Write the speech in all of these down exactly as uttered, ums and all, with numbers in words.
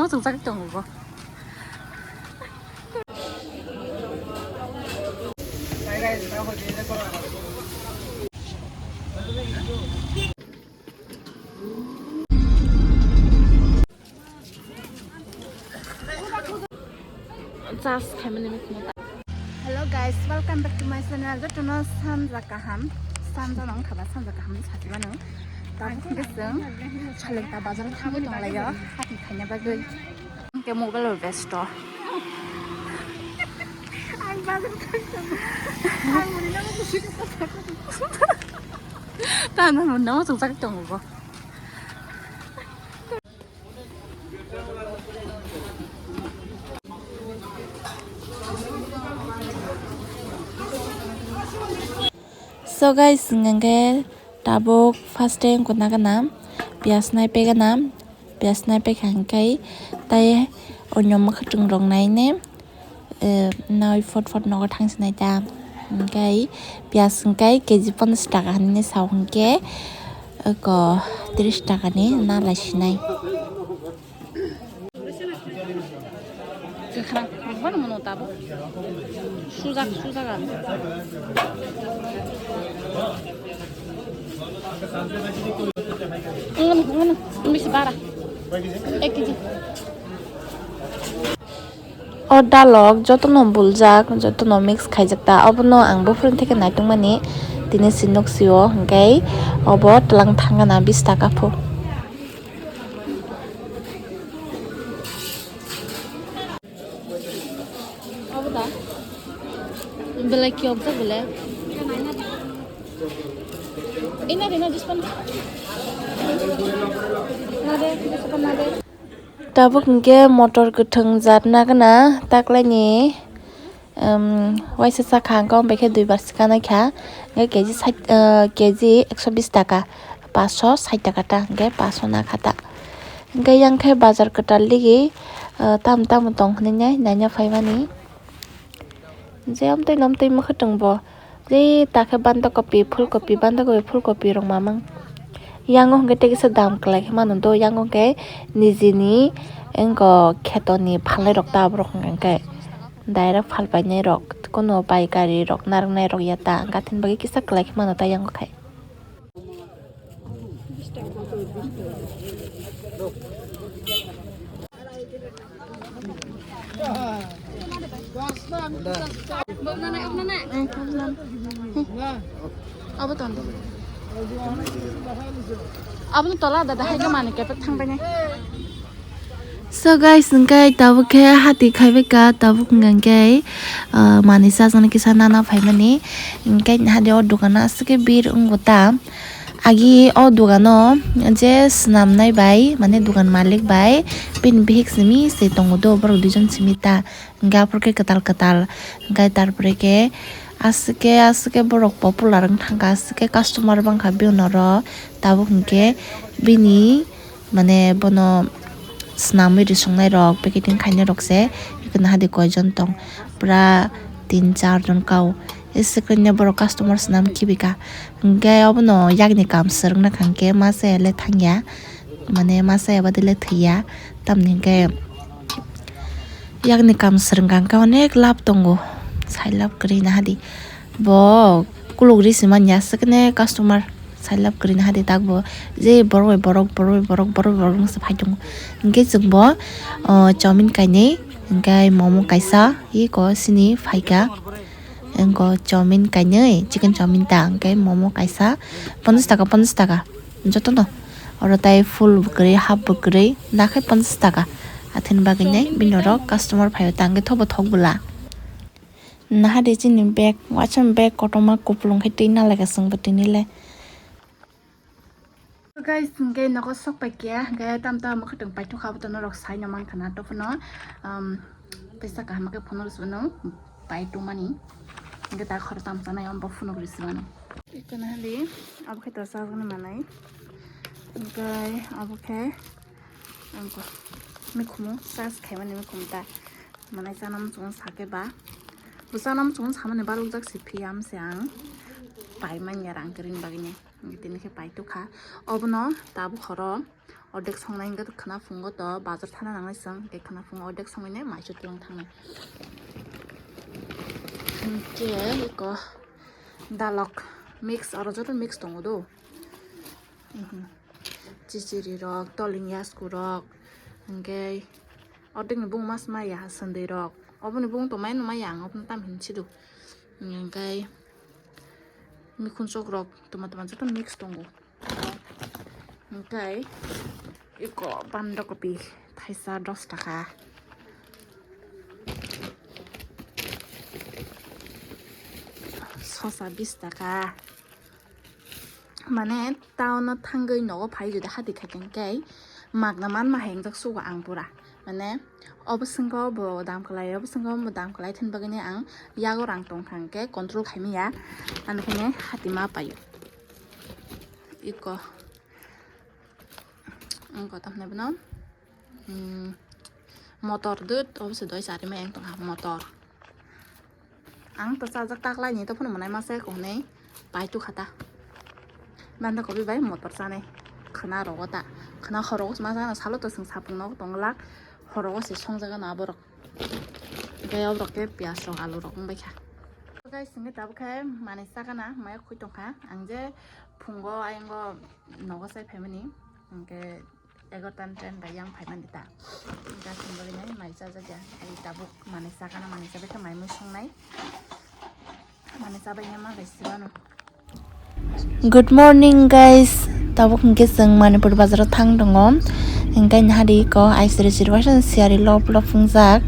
Muchungjak tongo bo. Just khaimani mikhumu ta. Hello guys, welcome back to my channel. Jotono sanja kaham, sanja nong khaba sanja kaham sajimano. Tabuk hwnkhe chwng Salengta bazar thangwi tonglaio, hati khaina bagwi. Hwnkhe mobile o besto. Ang bazar thangwi tongo. Ang muni nogo bisi khe. Ta no no no chwng chak tongo bo. So guys, hwnkhe tabuk first time kuna gana piyaj nai pegana, piyaj nai pekha hwnkhe tai onyo mwkhwtwng rok nai ne. Eh, noi phot phot nogo thang sinai ta. Hingkai piyaj hingkai K G ponchash taka hinwi sao hingke, eko tris taka ni na lai sinai. Kwkhwrang kwkhwrang bono mano tabuk. Sujak, sujak ang. Ngono, ngono, misi bara. Ek K G. O dalok jotono buljak, jotono mix khaijak ta. Obono ang buphuruni theke naitongmani tini si nuk sio, hingke obo twlang thangana bis taka pho. Obo da? Belai kiyokjak belai. Ina rina dispan. Nade, dispan nade. Tabuk hingke motor kwthwng jat nagana taklaini, um, waisa sakha hingke ombaikhe duibar swkanaikha, hingke K G sait, uh, K G ekso bis taka, paso sait taka ta hingke paso nakha ta. Hingke yang khe bazar kwtal digi, uh, tam tamo tong hinwi nai naina phaimani. Je amtwi lomtwi mwkhwtwng bo. Je takhe bandakopi, phulkopi, bandakopi, phulkopi rok mamang. Yango hwnkhe tei kisa dam kwlai khe mano do, yango hwnkhe nijini wngkha khetoni phalnai rok ta aborok hwnkhe direct phal painai rok, kuno paikari rok narwknai rok ya ta, hwnkhe athaini bagwi kisa kwlai khe mano ta yango khai. Abo tola dada hai mani kepek thang bai nai. So guys, hingke tabuk khe hati khaibai ka, tabuk hingke, ah, manui chajaknai kisa nana phaimani. Hingke hade o dogano aswk khe bir wngo ta. Agi o dogano je swnamnai bai, mane dogan malik bai, bini bihik simi se tongo do, borok duijon simi ta. Hingke aphuru khe kwtal kwtal, hingke tarpore khe aswk khe, aswk khe borok popular wng thangkha, aswk khe customer bangkha bini oro. Tabuk hingke bini mane bono swnamwi risongnai rok, packeting khainai rok se, ekha nahadi koijon tong, pura tin char jon kao. Aswk khe borok customer swnam khibi kha, hingke obono yakni kaam swrwngna kha, hingke masa ya le thangya, mane masa ya bade le thwiya, tamni hingke yakni kaam swrwngkha, hingke onek lab tongo, sai lab kwrwi nahadi. Bo kuluk ri se manya aswk ne customer sai lab kwrwi nahadi tak bo je borok bai borok, borok bai borok, borok bai borok wngse phai tongo. Hingke chwng bo, o, chowmin kainwi, hingke momo kaisa, eko sini phaikha. Hingke chowmin kainwi, chicken chowmin ta, hingke momo kaisa, ponchash taka, ponchash taka jotono. Oro tai full bo kwrwi, half bo kwrwi, nakhai ponchash taka. Athaini bagwi nai bini oro customer phaio ta, hingke thokbo thok bwla. Nahadi chini bag, waisa bag kotorma kupulung khe twi nalaikha chwngbo tini le. So guys, hingke nogo sok pai khe, hingke tam tam mwkhwtwng paithok kha, abotono rok sai no mankha na, tophuno, um, tei saka hama khe phunuk rwsibano pai tongmani, hingke ta khoro tam chanai, abo phunuk rwsibano. Eko nahali, abo khe ta chajaknai manai, hingke abo khe, ang mikhumu, charge khaimani mikhumu ta. Manai chana muchungo sake ba. Bo chana muchungo samani balokjak se phiya, amse ang pai manya rang kwrwini bagwino. Tini khe pai tukha. Obono tabuk horo Ordek songnai hwnkhe khwna phungo to bazar thana nangnai chwng, tei khwna phungo ordek songwi nai maiso twlang thangnai. Hwnkhe eko dalok mix, oro joto mix tongo do. Mhm. Chichiri rok, toling yasku rok, hwnkhe ordek ni bung mas maya sandwi rok. Oboni bung to mai no maya ang, obono tam hin sidu. Hwnkhe mikhun sok rok toma toma joto mix tongo. Hwnkhe eko bandakopi thaisa dos taka. Sosa bis taka. Mane town o thangwi nogo phai jodi hati khaikhe hwnkhe magna manma hai wngjak sugo ang pura. Mane obo swngkha obo dam kwlai, obo swngkha obo dam kwlai, thini bagwino ang yago rang tongkha hwnkhe control khaimaya. Ani khaine hati ma paio. Eko. Ang kotham nai bono. Hmm, motor dut, obo se doi chari ma yang tongha motor. Ang to chajak taklai ni to phano mwnai masa ko hwnwi pai tu khata. Banda kopi bai motor chanai. Khwna rogo ta. Khwna horogo se ma jana salo to sing sapung no tonglak. Horogo se songjaga na borok. Gai obrok ke pias rok alu rok wngbai kha. Guys, singni tabuk khai manai chakana maya khui tongkha. Ang je phungo ayang go nogo sai phaimani. Hwnkhe egarota ten bai yang phaimani ta. Hwnkhe chwng bagwi nai mai chajakya. Ai tabuk manai chakana, manai chabai khe mai mui songnai. Manai chabai ya ma bai sibano. Good morning, guys. Tabuk hwnkhe chwng Manipur bazaro thang tongo. Hwnkhe nahari ko aisiri siri waisa siyari lop lop wngjak.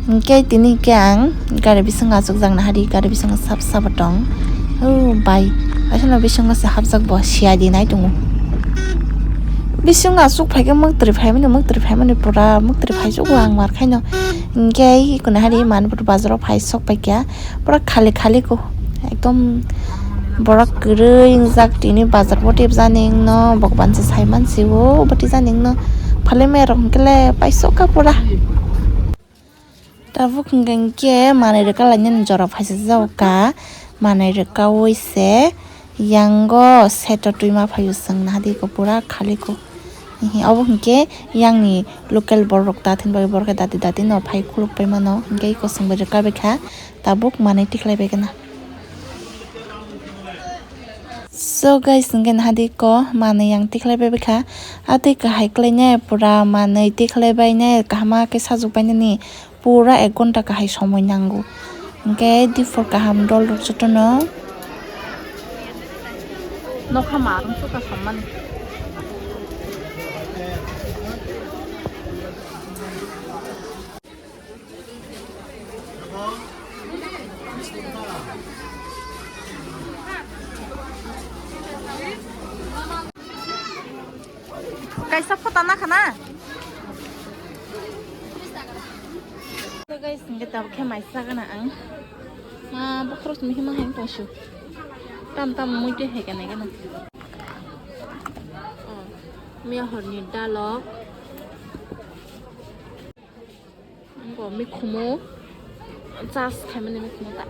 Hwnkhe tini hwnkhe ang gari bisingo achukjak, nahari gari bisingo sap sabo tong. O bai, aswkno bisingo se hapjak bo siyadi nai tongo. Bisingo achuk phaikhe mwktwrwi phaimani, mwktwrwi phaimani pura mwktwrwi phaijugo ang mar khaino. Hwnkhe eko nahari Manipur bazaro phai sok paikha, pura khali khali ko ekdom borok kwrwi wngjak tini bazar botwi bwjani wngno bokban se saiman sio botwi jani wngno phalwi maya rok hwnkhe le paisok kha pura. Tabuk hwnkhe hwnkhe manwi rwka lainani jora phaisajak ka, manwi rwkaui se yango seto twima phaio chwng nahadi ko pura khali ko. Hihi obo hwnkhe yangni local borok ta thwng bagwi borok khe dati dati no phai khuluk pai mano hwnkhe eko chwng bai rwka bai kha tabuk manwi tikhlai bai gana. So guys, hwnkhe nahadi ko manwi ang tikhlai bai kha. A twi kahai kwlai nai pura manwi tikhlai bai nai kaham ma khe sajwk bai nani pura ek ghonta kahai somoi nango. Hwnkhe diphor kaham dol rok jotono. Nokha ma rwng suka sammani. Kaisa photo na khana. So guys, hwnkhe tabuk khe mai chagana ang. Ma bokhorok simi hima hai tongsu. Tam tam mui twi hai kana gana. Oh, miya horni dalok. Bo mikhumu chas khaimani mikhumu ta.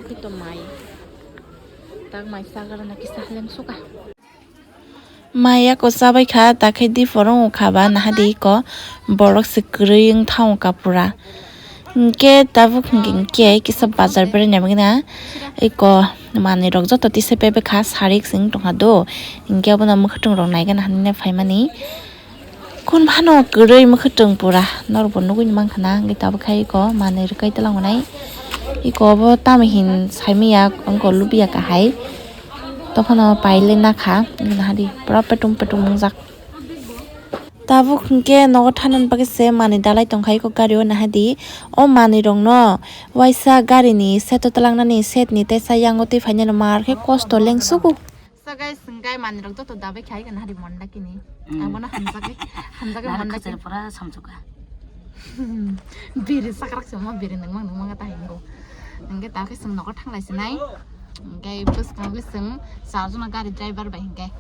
Kito mai. Tak mai sagar na kisa haleng suka. Maya ko chabai kha, ta khe di phoro wngkha ba nahadi ko borok se kwrwi wng tha wngkha pura. Hinkhe tabuk hinkhe kisa bazar berai nai bagwi na iko manwi rok joto tisa pebekha sarik sing tongkha do. Hinkhe abono mwkhwtwng rok naigana hinwi nai phaimani. Kun phano kwrwi mwkhwtwng pura norokbo nugwi mankha na, hinkhe tabuk khe iko manwi rwkhe twlang nai. Iko obo tamo hin saimanya wngkha lubia kahai. Tophano paile nakha, nahadi pura petum petum wngjak. Tabuk hinkhe nogo thanani bagwi se manwi dalai tongkha iko gari o nahadi. O manwi rokno waisa gari ni seat o twlangnani seat ni teisa yango twi phainani mar khe kosto lengsugo. So guys, hinkhe manwi rok joto dabai khai gana hari monda kini. Mm. Ang bono hamjagwi, hamjagwi nari monda khachari kini. Pura samsuka. Biri sakrak se mo biri nangmang nangmang ta hingo. Hinkhe ta khe chwng nogo thanglai sinai. Hinkhe bwskang khe chwng charjuna gari driver bai hinkhe.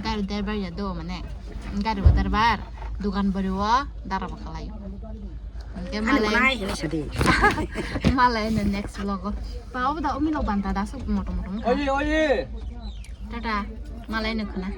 Gari driver ya do mane. Gari bo driver, dugan bari o dara bo khalai. Hinkhe ani malai, malai hino sadi. Malai no next vlog o. Pa obo da umi no banta da su moto moto. Oye, oye. Tata. Malai no khna.